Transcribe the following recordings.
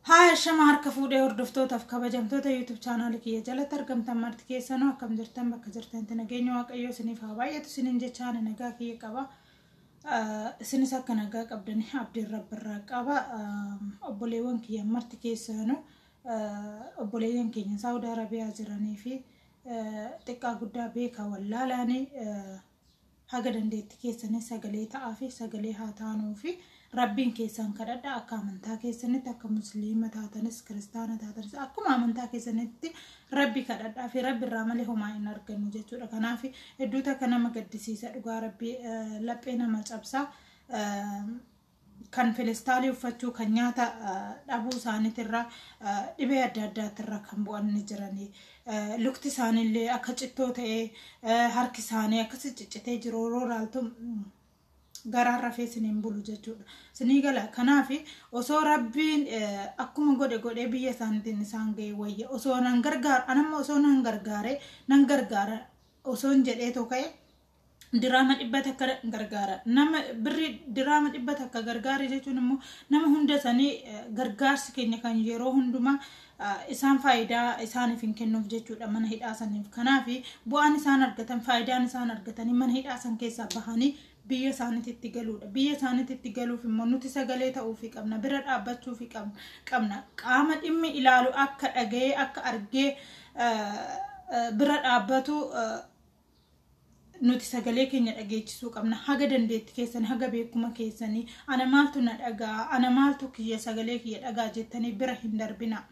Haa shama harka fuudhee hordoftootaaf kabajamtoota YouTube chaanaalii kiyya jalatti argamtan marti keessanuu akkam jirtan bakka jirtanitti nageenya Waaqayyoo isiniif haa baay'atu isiniin jechaa ani nagaa kiyya qaba. Isinis akka nagaa qabdanii abdiin rabbirraa qaba. Obboleewwan kiyya marti keessanuu obboleeyyan keenya Saawud Arabiyaa jiranii fi xiqqaa guddaa beekaa wallaalaanii haga dandeetti keessanii sagalee ta'aa fi sagalee haa taanuu fi rabbiin keessan kadhadha akka amantaa keessanitti akka musliima taatanis kiristaana taatanis akkuma amantaa keessanitti rabbi kadhadhaa fi rabbi irraa malee homaa hin argannu jechuudha. Kanaaf hedduu takka nama gaddisiisa dhugaa rabbi laphee nama cabsa. Kan filistaalii uffachuu kan nyaata dhabuu isaaniitirra dhibee adda addaatirra kan bu'an ni jirani. Lukti isaaniillee akka cittoo ta'ee harki isaanii akkasi ciccitee jiru yeroo ilaaltu garaan rafee isiniin bulu jechuudha. Isinii gala. Kanaaf osoo rabbiin akkuma godhe godhee biyya isaaniitiin isaan ga'e wayya. Osoo nan gargaaru anamma osoo nan gargaare nan gargaara osoo hin jedhee ka'e diraama 100 gargaara. Nama birri diraama 100 gargaare jechuun immoo nama hunda sanii gargaarsi keenya kan yeroo hundumaa isaan faayidaa isaaniif hin kennuuf jechuudha mana hidhaa saniif. Kanaaf bu'aan isaan argatan faayidaan isaan argatanii mana hidhaa san keessaa bahanii biyya isaaniitti galuudha. Biyya isaaniitti galuuf immoo nuti sagalee ta'uufii qabna. Bira dhaabbachuufii qabna. Qaama dhimmi ilaalu akka dhaga'ee akka argee bira dhaabbatu nuti sagalee keenya dhageechisuu qabna. Haga dandeetti keessanii haga beekuma keessanii ana maaltu na dhagaa ana maaltu kiyya sagalee kiyya dhagaa jettanii bira hin darbina.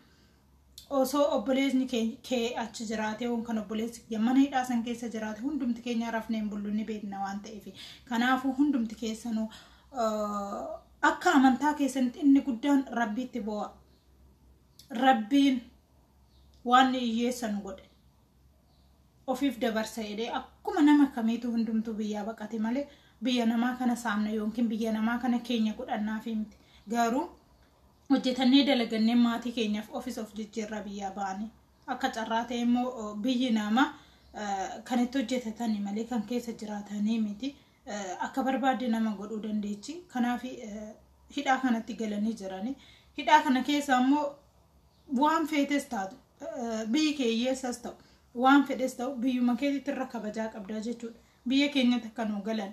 Osoo obboleesni kee achi jiraate kan obboleessi kiyya mana hidhaa san keessa jiraate hundumti keenya rafnee hin bullu ni beekna waan ta'eef. Kanaafuu hundumti keessanuu akka amantaa keessanitti inni guddaan rabbiitti bu'a. Rabbiin waan hiyyeessa nu godhe ofiif dabarsa jedhee akkuma nama kamiitu hundumtuu biyyaa baqate malee biyya namaa kana saamna yookiin biyya namaa kana keenya godhannaafi miti. Garuu hojjetannee dalagannee maatii keenyaaf ofis of jijjiirraa biyyaa ba'anii akka carraa ta'e immoo biyyi namaa kan itti hojjetatanii malee kan keessa jiraatanii miti. Akka barbaadde nama godhuu dandeechi. Kanaaf hidhaa kanatti galanii jirani. Hidhaa kana keessa immoo waan feetes taatu biyyi kee hiyyeessas ta'u waan fedhes ta'u biyyuma keetitti irra kabajaa qabdaa jechuudha. Biyya keenyatti akka nu galan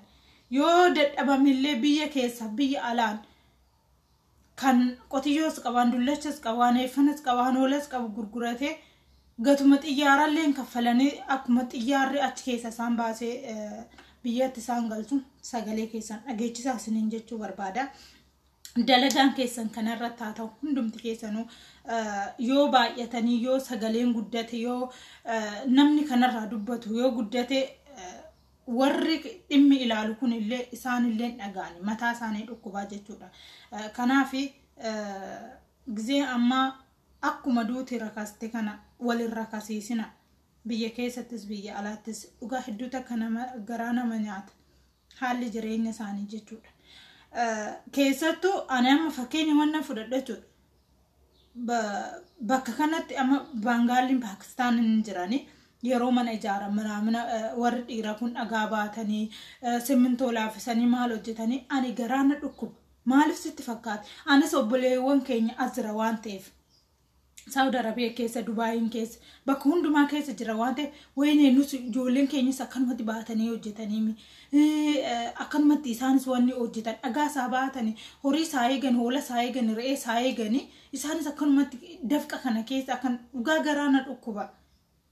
yoo dadhabamillee biyya keessa biyya alaan kan qotiyyoos qabaan dullachas qabaan eeffanas qabaan hoolas qabu gurguratee gatuma xiyyaarallee kaffalanii akkuma xiyyaarri achi keessa isaan baasee biyyatti isaan galchu sagalee keessan dhageechisaa isiniin jechuu barbaada. Dalagaan keessan kanarratti haa ta'u hundumti keessanuu yoo baay'atanii yoo sagaleen guddate yoo namni kanarraa dubbatu yoo guddate warri dhimmi ilaalu kunillee isaanillee dhaga'ani mataa isaanii dhukkubaa jechuudha. Kanaaf gizee ammaa akkuma duuti rakaste kana walin rakasiisina biyya keessattis biyya alaattis dhugaa hedduu takka nama garaa nama nyaata haalli jireenya isaanii jechuudha. Keessattuu ani amma fakkeenya wannan fudhadha jechuudha. Bakka kanatti amma Baangaalliin Paakistaan hin jirani yeroo mana ijaaran manaamina warri dhiiraa kun dhagaa baatanii simmintoo laaffisanii maal hojjetanii ani garaa na dhukkuba. Maaliif sitti fakkaate? Anis obboleewwan keenya as jira waan ta'eef. Saawud Arabiyaa keessa, Dubaayin keessa, bakka hundumaa keessa jira waan ta'eef wayinee nus ijoolleen keenyas akkanumatti baatanii hojjetanii akkanumatti isaanis wanni hojjetan dhagaa isaa baatanii horii isaa eegan, hoola isaa eegan, re'ee isaa eeganii isaanis akkanumatti dafqa kana keessa akkan dhugaa garaa na dhukkuba.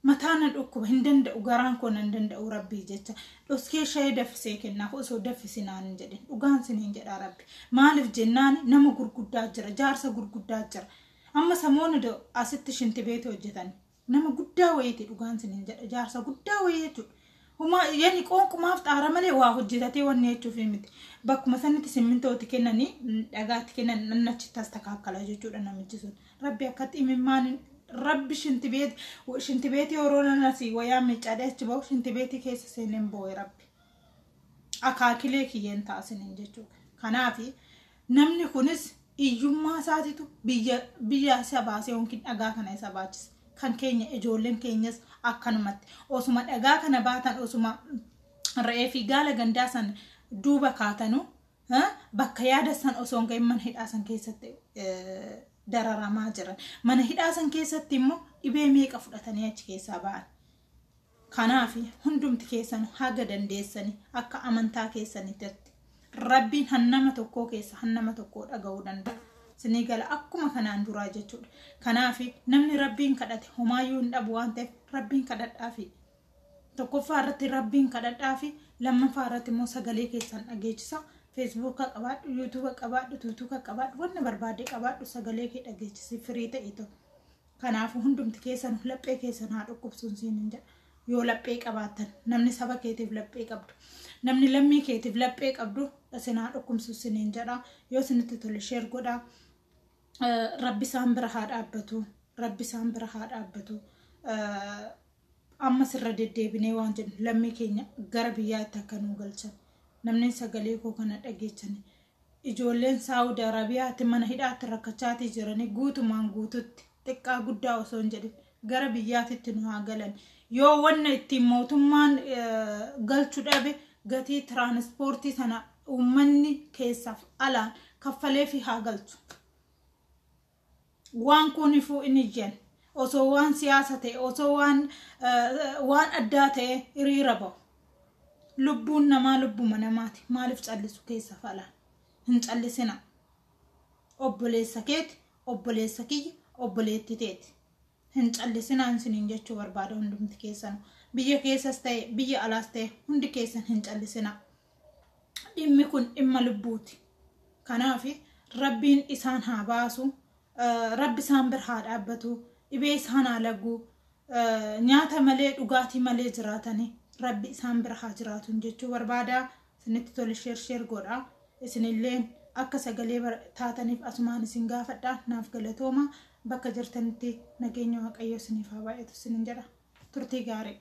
Mataa na dhukkuba hin danda'u garaan koo nan danda'u rabbii jecha dhoskee shayii daffisee kennaaf osoo daffisinaan hin jedhin dhugaan siniin jedha rabbi maaliif jennaan nama gurguddaa jira jaarsa gurguddaa jira. Amma samoona asitti shinti beeti hojjetan nama guddaa wayiiti dhugaan siniin jedha jaarsa guddaa wayii jechuudha. Humaa yani qoonqumaaf xaara malee waa hojjetatee wanni jechuuf miti. Bakkuma sanitti simmintooti kennanii dhagaatti kennan nannachitti as takaakkala jechuudha namichi sun. Rabbi akkatti imimmaan rabbi shinti beetii yeroo nanasii wayaa miiccaadhee achi bahu shinti beetii keessa seeneen boo'e rabbi. Akaakilee kiyyeen taasiniin jechuudha. Kanaafi namni kunis hiyyummaa isaatitu biyya isa baasee yookiin dhagaa kana isa baachise. Kan keenya ijoolleen keenyas akkanumatti osuma dhagaa kana baatan osuma re'ee fi gaala gandaa san duuba kaatanu bakka yaada san osoo hin gahin mana hidhaa san keessatti Dararamaa jiran. Mana hidhaa san keessatti immoo dhibee meeqa fudhatanii achi keessaa ba'an. Kanaaf hundumti keessan haga dandeessanii akka amantaa keessanitti Rabbiin hannama tokkoo keessa hannama tokkoo dhaga'uu danda'a. Isinii gala akkuma kanaan duraa jechuudha. Kanaaf namni Rabbiin kadhate homaayyuu hin dhabu waan ta'eef Rabbiin kadhadhaafi. Tokkoffaa irratti Rabbiin kadhadhaafi, lammaffaa irratti immoo sagalee keessan dhageechisa. Feesbuuka qabaadhu, Yuutuuba qabaadhu, Tuutuuka qabaadhu, wanna barbaade qabaadhu, sagalee kee dhageechisi, firii ta'e ta'u. Kanaafuu hundumti keessan laphee keessan haa dhukkubsuun siin hin jedha. Yoo laphee qabaattan, namni saba keetiif laphee qabdu, namni lammii keetiif laphee qabdu, isin haa dhukkubsu siniin jedha. Yoo isinitti tole share godha. Rabbi isaan bira haa dhaabbatu. Rabbi isaan bira haa dhaabbatu. Amma sirra deddeebinee waan jennu, lammii keenya gara biyyaatti akka nuu galchan. Namni sagalee koo kana dhageechani. Ijoolleen Saawudi Arabiyaatti mana hidhaatti rakkachaatii jiranii guutumaan guututti xiqqaa guddaa osoo hin jedhin gara biyyaatitti nu haa galan. Yoo wanna ittiin mootummaan galchu dhabe, gatii tiraanispoortii sana uummanni keessaaf alaan kaffalee fi haa galchu. Waan kunifuu inni ijjan osoo waan siyaasa ta'e, osoo waan addaa ta'e hiriira bahu. Lubbuun namaa lubbuma namaati. Maaliif callisu keessaaf alaan? Hin callisina. Obboleessa keeti, obboleessa kiyya, obboleetti teeti. Hin callisinaan isiniin jechuu barbaada hundumti keessan. Biyya keessas ta'e, biyya alaas ta'e, hundi keessan hin callisina. Dhimmi kun dhimma lubbuuti. Kanaaf Rabbiin isaan haa baasu. Rabbi isaan bira haa dhaabbatu. Dhibee isaan haa lagu. Nyaata malee, dhugaatii malee jiraatanii Rabbi isaan bira haa jiraatu jechuu barbaada. Isinitti tole share share godha. Isinilleen akka sagalee taataniif asumaan isin gaafadha. Naaf galatooma. Bakka jirtanitti nageenya Waaqayyoo isiniif haa baay'atu isinin jedha. Turtii gaarii.